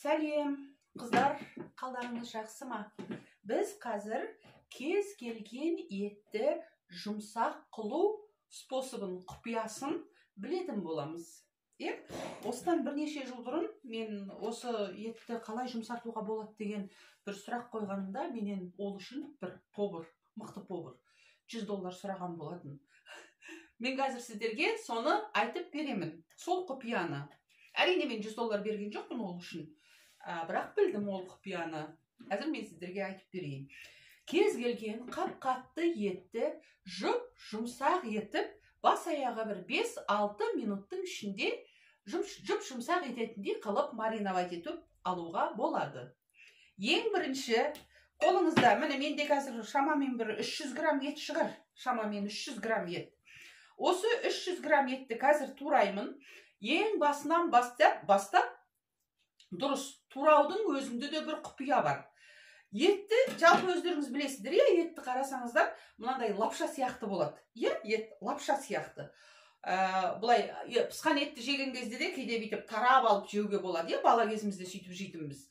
Сәлем, қыздар, қалдарыңыз жақсы ма? Біз қазір кез келген етті жұмсақ қылу способын, құпиясын білетін боламыз. Осыдан бірнеше жыл бұрын мен осы етті қалай жұмсартуға болады деген бір сұрақ қойғанымда менен ол үшін бір повар, мықты повар, $100 сұраған болатын. Мен қазір сіздерге соны айтып беремін, сол құпияны. Әрине мен $100 берген жоқпын ол үшін, бірақ білдім ол құпияны. Қазір мен сіздерге айтып берейін. Кез келген қап-қатты етті жұп-жұмсақ етіп, бас аяғы бір 5-6 минуттың ішінде жұп-жұмсақ ететіндей қылып мариновать етіп алуға болады. Ең бірінші қолыңызда, міне менде қазір шамамен бір 300 грамм ет шығар, шамамен 300 грамм ет. Осы 300 грамм етті қазір тураймын. Ең басынан бастап дұрыс тураудың өзінде де бір құпия бар. Етті жалпы өздеріңіз білесіздер, иә, етті қарасаңыздар мынандай лапша сияқты болады. Иә, ет лапша сияқты. Былай пысқан етті жеген кезде де кейде бүйтіп тарап алып жеуге болады, иә, бала кезімізде сөйтіп жейтінбіз.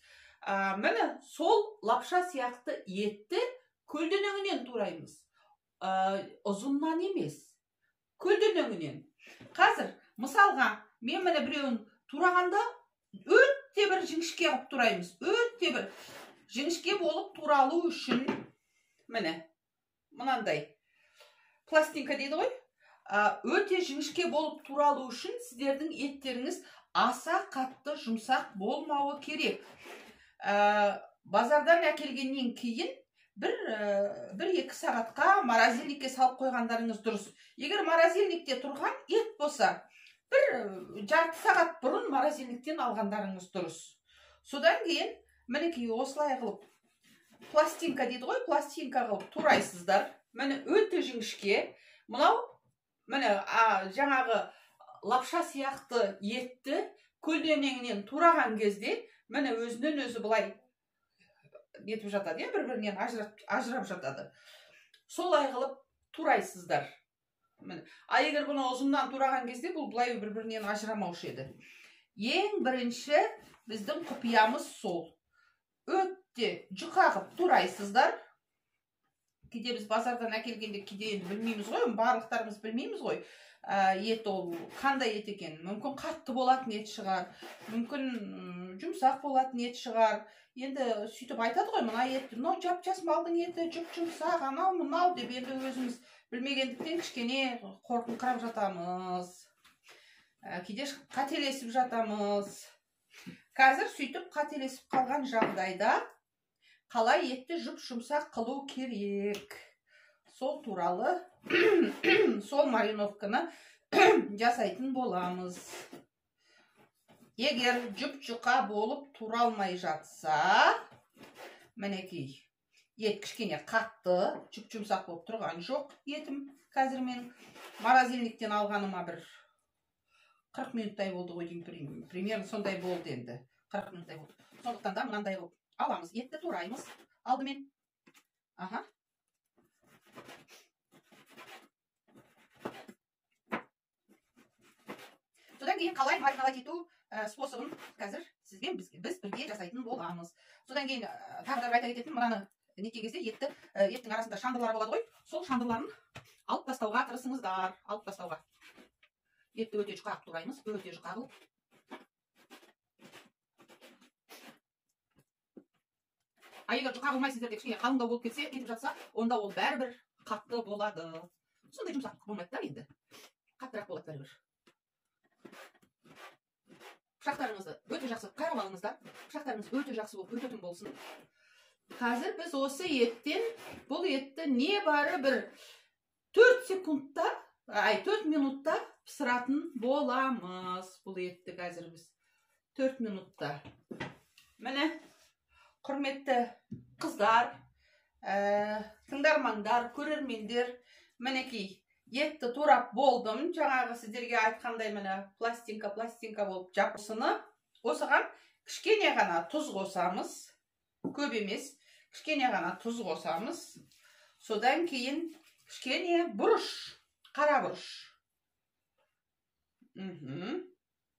Міне сол лапша сияқты етті көлденеңінен тураймыз. Ұзыннан емес, көлденеңінен. Қазір мысалға мен міне біреуін турағанда өте бір жіңішке қылып тураймыз. Өте бір жіңішке болып туралу үшін міне мынандай пластинка дейді ғой. Өте жіңішке болып туралу үшін сіздердің еттеріңіз аса қатты жұмсақ болмауы керек. Базардан әкелгеннен кейін бір-екі сағатқа морозильникке салып қойғандарыңыз дұрыс. Егер морозильникте тұрған ет болса, бір жарты сағат бұрын морозильниктен алғандарыңыз дұрыс. Содан кейін мінекей осылай қылып пластинка дейді ғой, пластинка қылып турайсыздар. Міне өте жіңішке. Мынау міне жаңағы лапша сияқты етті көлденеңінен тураған кезде міне өзінен өзі былай нетіп жатады, иә, бір-бірінен ажырап жатады. Солай қылып турайсыздар. Міне. А егер бұны ұзыннан тураған кезде бұл былай бір-бірінен ажырамаушы еді. Ең бірінші біздің құпиямыз сол. Өте жұқа қылып турайсыздар. Кейде біз базардан әкелгенде кейде енді білмейміз ғой, барлықтарымыз білмейміз ғой. Ет ол қандай ет екен? Мүмкін қатты болатын ет шығар, мүмкін жұмсақ болатын ет шығар. Енді сөйтіп айтады ғой, мына ет, мынау жап-жас малдың еті, жұп-жұмсақ, анау мынау деп енді өзіміз білмегендіктен кішкене қорқыңқырап жатамыз. Кейде қателесіп жатамыз. Қазір сөйтіп қателесіп қалған жағдайда қалай етті жұп-жұмсақ қылу керек? Сол туралы сол мариновканы жасайтын боламыз. Егер жұп-жұқа болып туралмай жатса, мінекей ет кішкене қатты, жұп-жұмсақ болып тұрған жоқ етім. Қазір мен морозильниктен алғаныма бір 40 минуттай болды ғой деймін, примерно сондай болды енді. 40 минуттай болды. Сондықтан да мынандай қылып аламыз, етті тураймыз алдымен. Аха. Содан кейін қалай мариновать ету способын қазір сізбен біз бірге жасайтын боламыз. Содан кейін тағы да айта кететін, мынаны неткен кезде етті, еттің арасында шандырлар болады ғой, сол шандырларын алып тастауға тырысыңыздар, алып тастауға. Етті өте жұқа қылып тураймыз, өте жұқа қылып. А егер жұқа қылмай сіздерде кішкене қалыңдау болып кетсе, кетіп жатса, онда ол бәрібір қатты болады. Сондай жұмсақ болмайды да енді. Қаттырақ болады бәрібір. Пышақтарыңызды өте жақсы қайрап алыңыздар. Пышақтарыңыз өте жақсы болып өтетін болсын. Қазір біз осы еттен, бұл етті небары бір 4 секундта, 4 минутта пісіратын боламыз. Бұл етті қазір біз 4 минутта. Міне, құрметті қыздар, тыңдармандар, көрермендер, мінекей етті турап болдым. Жаңағы сіздерге айтқандай міне пластинка болып жапсыны. Осыған кішкене ғана тұз қосамыз. Көп емес, кішкене ғана тұз қосамыз. Содан кейін кішкене бұрыш, қара бұрыш.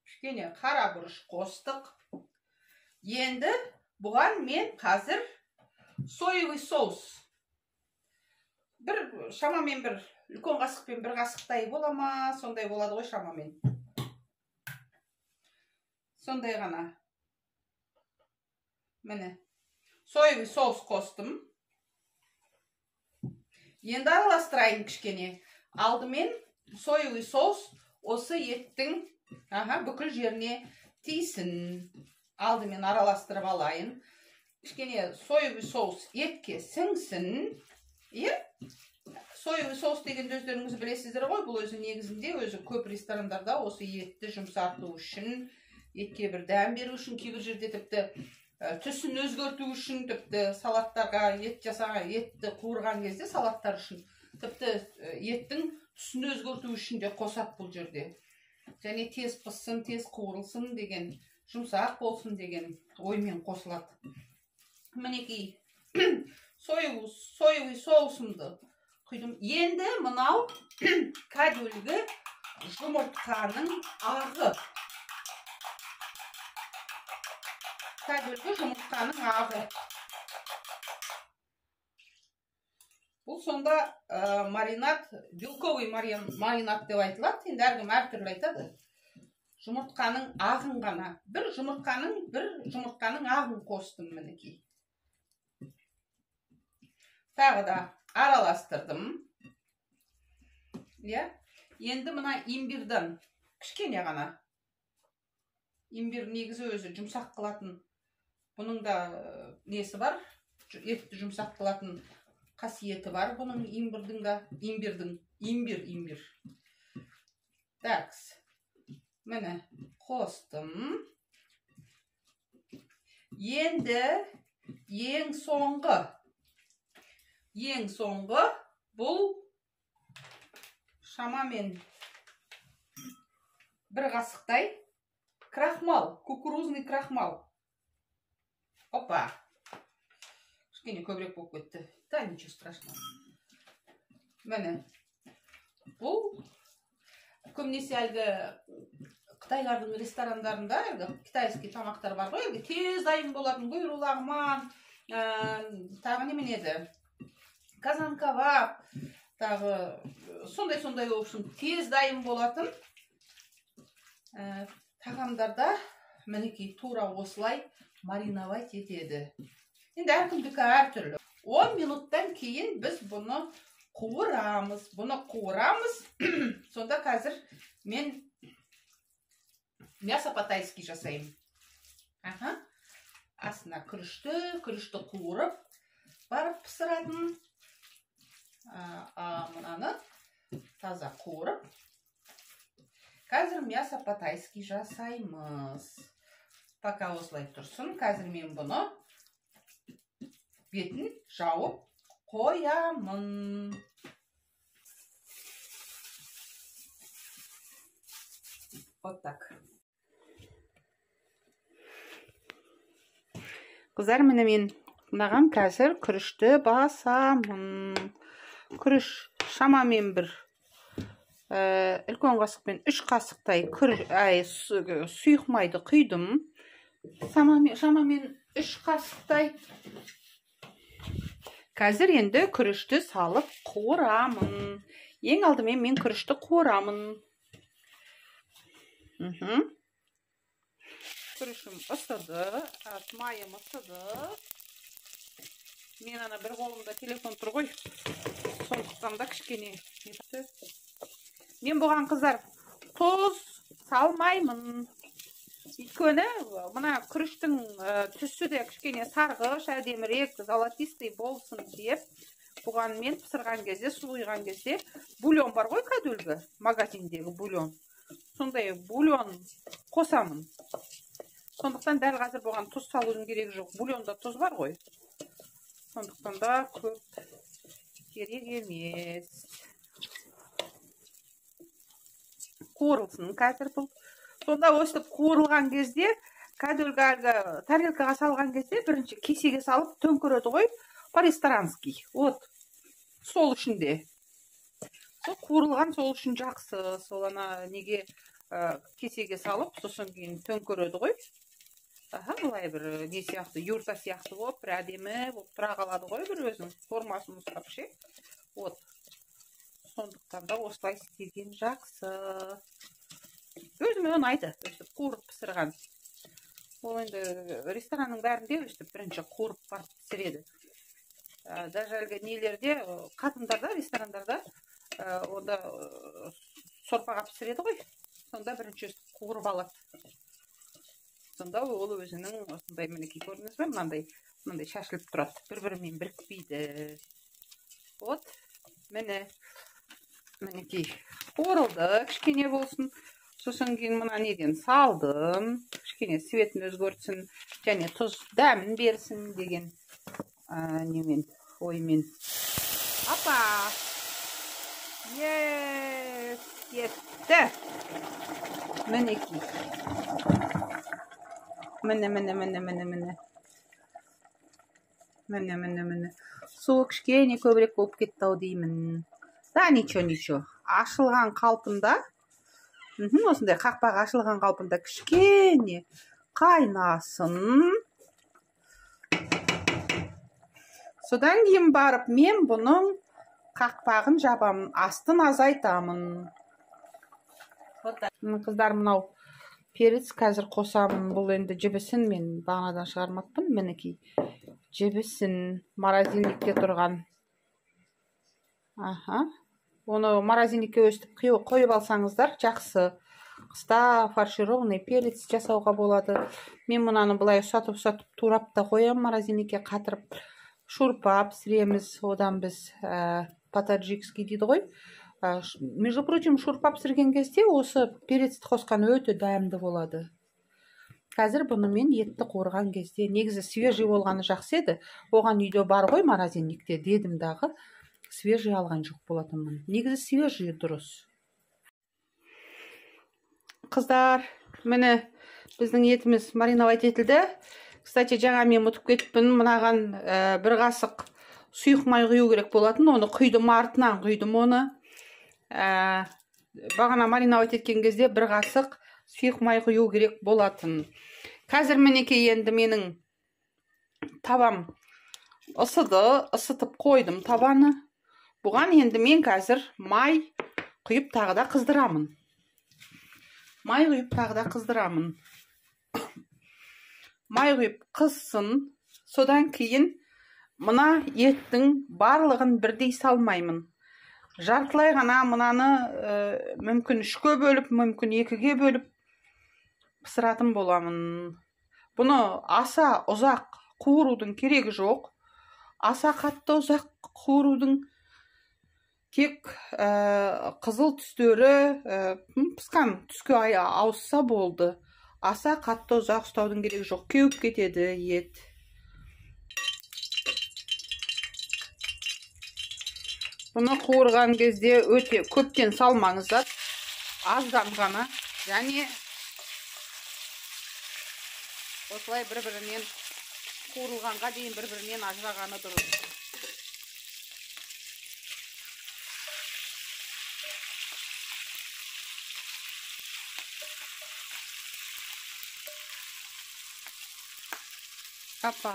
Кішкене қара бұрыш қостық. Енді бұған мен қазір соевый соус. Бір шамамен бір үлкен қасықпен бір қасықтай бола ма, сондай болады ғой шамамен. Сондай ғана. Міне, соевый соус қостым. Енді араластырайын кішкене. Алдымен соевый соус осы еттің бүкіл жеріне тисін. Алдымен араластырып алайын. Кішкене соевый соус етке сіңсін. Соевый соус дегенді өздеріңіз білесіздер ғой. Бұл өзі негізінде өзі көп ресторандарда осы етті жұмсарту үшін, етке бір дәм беру үшін, кейбір жерде тіпті түсін өзгерту үшін, тіпті салаттарға ет жасаған, етті қуырған кезде салаттар үшін, тіпті еттің түсін өзгерту үшін де қосады бұл жерде. Және тез пыссын, тез қуырылсын деген, жұмсақ болсын деген оймен қосылады. Мінекей, соевый соусымды құйдым. Енді мынау кәдімгі жұмыртқаның ағы. Кәдімгі жұмыртқаның ағы. Бұл сонда маринад, белковый маринад деп айтылады. Енді әркім әртүрлі айтады. Жұмыртқаның ағын ғана. Бір жұмыртқаның ағын қостым мінекей. Тағы да араластырдым. Енді мына имбирдан кішкене ғана. Имбир негізі өзі жұмсақ қылатын, бұның да несі бар, етті жұмсақ қылатын қасиеті бар бұның имбирдің да, имбир. Такс. Міне, қостым. Енді ең соңғы бұл шамамен бір қасықтай крахмал, кукурузный крахмал. Опа! Кішкене көбірек болып кетті. Да, ничего страшного. Міне, бұл көбінесе әлгі қытайлардың ресторандарында әлгі китайский тамақтар бар ғой, әлгі тез дайын болатын бұйру лағман, тағы немен еді? Казан кебаб, тағы сондай-сондай, в общем, тез дайын болатын тағамдарда мінекей тура осылай мариновать етеді. Енді әркімдікі әртүрлі. 10 минуттан кейін біз бұны қуырамыз. Бұны қуырамыз. Сонда қазір мен мясо по-тайски жасаймын. Астына күрішті қуырып барып пісіретін. Мынаны таза қуырып. Қазір мясо по-тайски жасаймыз. Пока осылай тұрсын. Қазір мен бұны бетін жауып қоямын. Вот так. Қыздар, міне мен мынаған қазір күрішті басамын. Күріш шамамен бір үлкен қасықпен 3 қасықтай сұйық майды құйдым. Шамамен 3 қасықтай. Қазір енді күрішті салып қуырамын. Ең алдымен мен күрішті қуырамын. Күрішім ысыды, майым ысыды. Мен ана бір қолымда телефон тұр ғой. Сондықтан да кішкене. Мен бұған, қыздар, тұз салмаймын. Өйткені мына күріштің түсі де кішкене сарғыш, әдемірек, золотистый болсын деп, бұған мен пісірген кезде, су құйған кезде бульон бар ғой кәдімгі магазиндегі бульон. Сондай бульон қосамын. Сондықтан дәл қазір бұған тұз салудың керегі жоқ. Бульонда тұз бар ғой. Сондықтан да көп керек емес. Қуырылсын қазір бұл. Сонда өстіп қуырылған кезде, кәдімгі әлгі тарелкаға салған кезде бірінші кесеге салып төңкереді ғой, по-ресторански. Вот. Сол үшін де. Сол қуырылған сол үшін жақсы. Сол ана неге кесеге салып, сосын кейін төңкереді ғой. Аха, былай бір не сияқты, юрта сияқты болып, бір әдемі болып тұра қалады ғой, бір өзінің формасын ұстап ше. Вот. Сондықтан да осылай істеген жақсы. Өзіме ұнайды, өстіп қуырып пісірген. Ол енді ресторанның бәрінде өстіп бірінші қуырып барып пісіреді. Даже әлгі нелерде, қатындарда, ресторандарда онда сорпаға пісіреді ғой. Сонда бірінші өстіп қуырып алады. Сонда ол өзінің осындай, мінекей, көрдіңіз бе, мынандай шашылып тұрады, бір-бірімен бірікпейді. Вот, міне, мінекей, қуырылды, кішкене болсын. Сосын кейін мына неден салдым, кішкене цветін өзгертсін және тұз дәмін берсін деген немен, оймен. Апа! Ес, кетті. Мінекей. Міне, міне, міне, міне, міне. Міне, міне, міне. Суы кішкене көбірек болып кетті ау деймін. Да, ничего, ничего. Ашылған қалпында, осындай қақпағы ашылған қалпында кішкене қайнасын. Содан кейін барып мен бұның қақпағын жабамын, астын азайтамын. Қыздар, мынау перец қазір қосамын. Бұл енді жібісін, мен бағанадан шығармаппын. Мінекей, жібісін, морозильникте тұрған. Аха. Оны морозильникке өстіп қойып алсаңыздар жақсы. Қыста фаршированный перец жасауға болады. Мен мынаны былай ұсатып-ұсатып турап та қоямын морозильникке қатырып. Шурпа пісіреміз, одан біз по-таджикски дейді ғой. Между прочим, шурпа пісірген кезде осы перецті қосқан өте дәмді болады. Қазір бұны мен етті қуырған кезде, негізі свежий болғаны жақсы еді. Оған үйде бар ғой морозильникте дедім дағы, свежий алған жоқ болатынмын. Негізі свежий дұрыс. Қыздар, міне біздің етіміз мариновать етілді. Кстати, жаңа мен ұмытып кетіппін, мынаған бір қасық сұйық май құю керек болатын. Оны құйдым, артынан құйдым оны. Бағана мариновать еткен кезде бір қасық сұйық май құю керек болатын. Қазір мінекей енді менің табам ысыды, ысытып қойдым табаны. Бұған енді мен қазір май құйып тағы да қыздырамын. Май құйып тағы да қыздырамын. Май құйып қызсын, содан кейін мына еттің барлығын бірдей салмаймын. Жартылай ғана мынаны мүмкін 3-ке бөліп, мүмкін 2-ге бөліп пісіратын боламын. Бұны аса ұзақ қуырудың керегі жоқ. Аса қатты ұзақ қуырудың, тек қызыл түстері пысқан түске ауысса болды. Аса қатты ұзақ ұстаудың керегі жоқ, кеуіп кетеді ет. Бұны қуырған кезде өте көптен салмаңыздар, аздан ғана, және осылай бір-бірінен қуырылғанға дейін бір-бірінен ажырағаны дұрыс. Апа.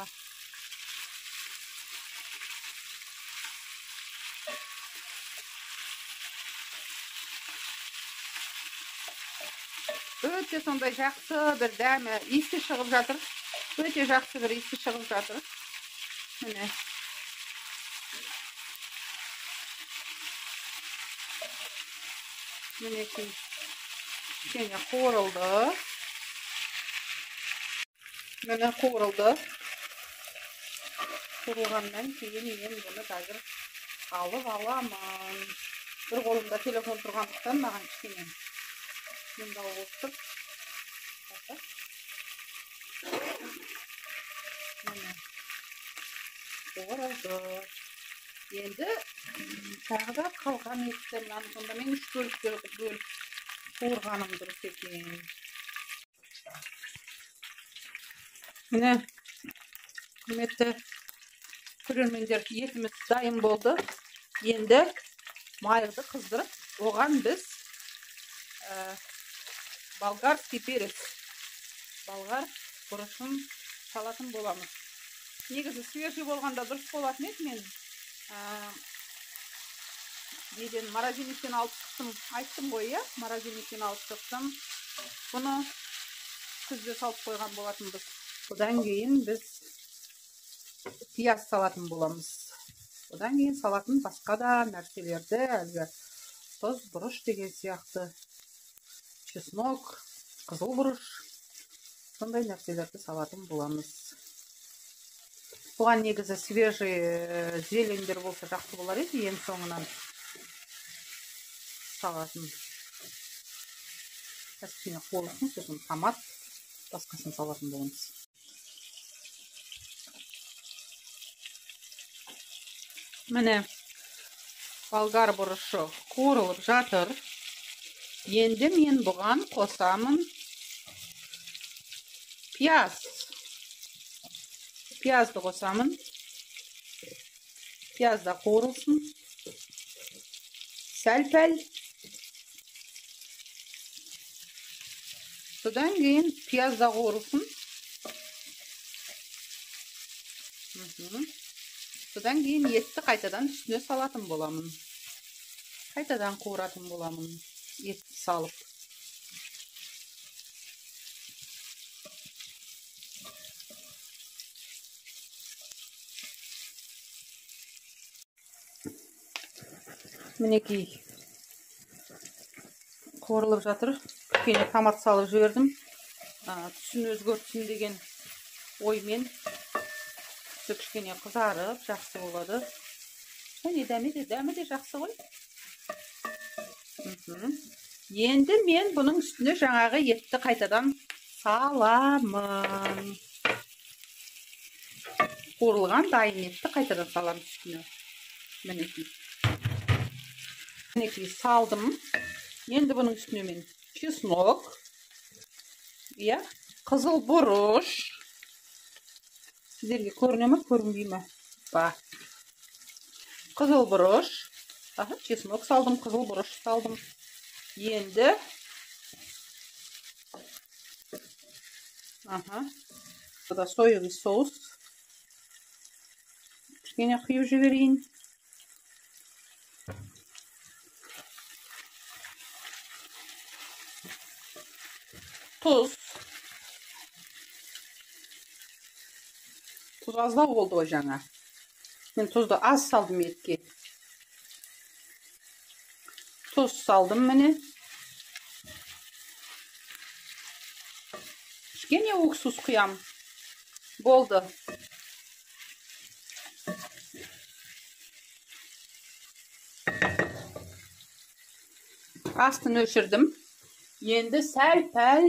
Өте сондай жақсы бір дәмі, иісі шығып жатыр. Өте жақсы бір иісі шығып жатыр. Міне. Мінекей. Кішкене қуырылды. Міне қуырылды. Қуырылғаннан кейін мен бұны қазір алып аламын. Бір қолымда телефон тұрғандықтан маған кішкене қиындау болып тұр. Міне қуырылды. Енді тағы да қалған етті мынаны сонда мен 3 бөлікке бөліп қуырғаным дұрыс екен. Міне, құрметті көрермендер, етіміз дайын болды. Енді майды қыздырып, оған біз болгарский перец, болгар бұрышын салатын боламыз. Негізі свежий болғанда дұрыс болатын еді. Мен неден, морозильниктен алып шықтым, айттым ғой, иә, морозильниктен алып шықтым. Бұны күзде салып қойған болатынбыз. Одан кейін біз пияз салатын боламыз. Одан кейін салатын басқа да нәрселерді, әлгі тұз, бұрыш деген сияқты, чеснок, қызыл бұрыш, сондай нәрселерді салатын боламыз. Бұған негізі свежий зелендер болса жақсы болар еді, ең соңынан салатын. Кішкене қуырылсын, сосын томат, басқасын салатын боламыз. Міне, болгар бұрышы қуырылып жатыр. Енді мен бұған қосамын пияз. Пиязды қосамын. Пияз да қуырылсын. Сәл-пәл. Содан кейін пияз да қуырылсын. Содан кейін етті қайтадан үстіне салатын боламын. Қайтадан қуыратын боламын етті салып. Мінекей, қуырылып жатыр. Кішкене томат салып жібердім. Түсін өзгертсін деген оймен. Түсі кішкене қызарып, жақсы болады. Және дәмі де жақсы ғой. Енді мен бұның үстіне жаңағы етті қайтадан саламын. Қуырылған дайын етті қайтадан саламын үстіне. Мінекей. Мінекей салдым. Енді бұның үстіне мен чеснок, иә, қызыл бұрыш. Сіздерге көріне ме, көрінбей ме? Ба. Қызыл бұрыш. Аха, чеснок салдым, қызыл бұрыш салдым. Енді аха, бұда соевый соус. Кішкене құйып жіберейін. Тұз. Тұз аздау болды ғой жаңа. Мен тұзды аз салдым етке. Тұз салдым міне. Кішкене уксус құям. Болды. Астын өшірдім. Енді сәл-пәл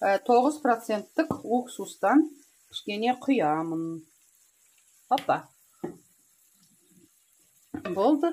9%-тік уксустан кішкене құямын. Опа. Болды.